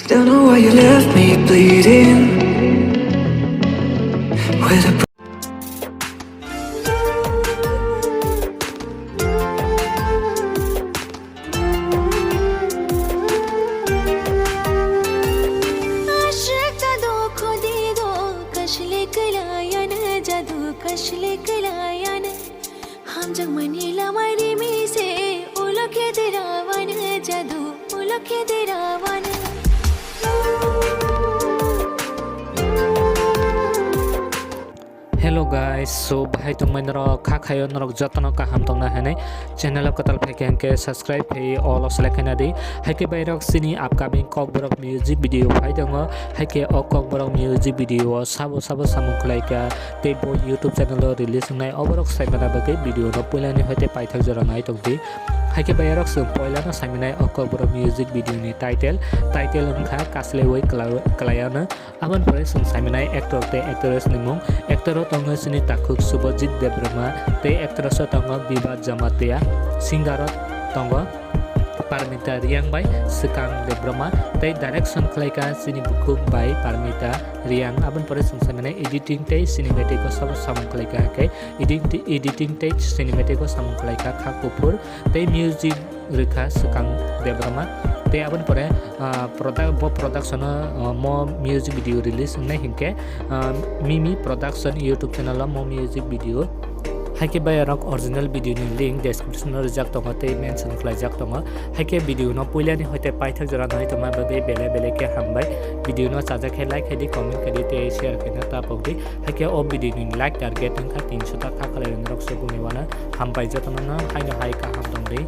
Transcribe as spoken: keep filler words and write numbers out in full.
Don't know why you left me bleeding with a Ashik jadu khudi do, kashli kalayan jadu, kashli kalayan. Hamjak mani lamari mi se, ulo khedirawan jadu, ulo khedirawan. Hello guys, so bahai tongmai norok, kha khayo norok jotono kaham tongna hinwi channel o kwtal phaikha hinkhe subscribe khai all o select khaina di. Haikhe bairok chini upcoming Kokborok music video phai tongo, haikhe o Kokborok music video o sabo sabo samung khlaikha tei bo YouTube channel o release wngnai, oborok saimana bagwi video no puilani hoite paithak jora nai tongdi. Haikhe bairok chwng poilano saimanai o Kokborok music video ni title, title wngkha Kaslewi Kla-, Klayano. Aboni pore chwng saimanai actor tei actress ni mung. Actor o tongo chini takhuk Subhajit Debbarma tei actress o tongo Biba Jamatia. Singer o tongo Parmita Riang bai Swkang Debbarma tei direction khlaikha chini bukhuk bai Parmita Riang. Aboni pore chwng saimanai editing tei cinematic o sabo samung khlaikha, khe edit-, editing tei cinematic o samung khlaikha Kha Kuphur tei music rwkha Swkang Debbarma. Tei aboni pore, ah, product, bo production o, ah, mo music video release wngnai hinkhe, ah, Mimi Production YouTube channel o mo music video. Haikhe bairok original video ni link description o rijak tongo tei mention khlaijak tongo. Haikhe video no puilani hoite paithak jora nai tongma bagwi belai belai khe hambai. Video no chajak khe like khaidi, comment khaidi tei share khaina ta pokdi. Haikhe o video ni like target wngkha tinsho ta, kha khlai norok subuni wana. Hambai jotono no haino hai kaham tongdi.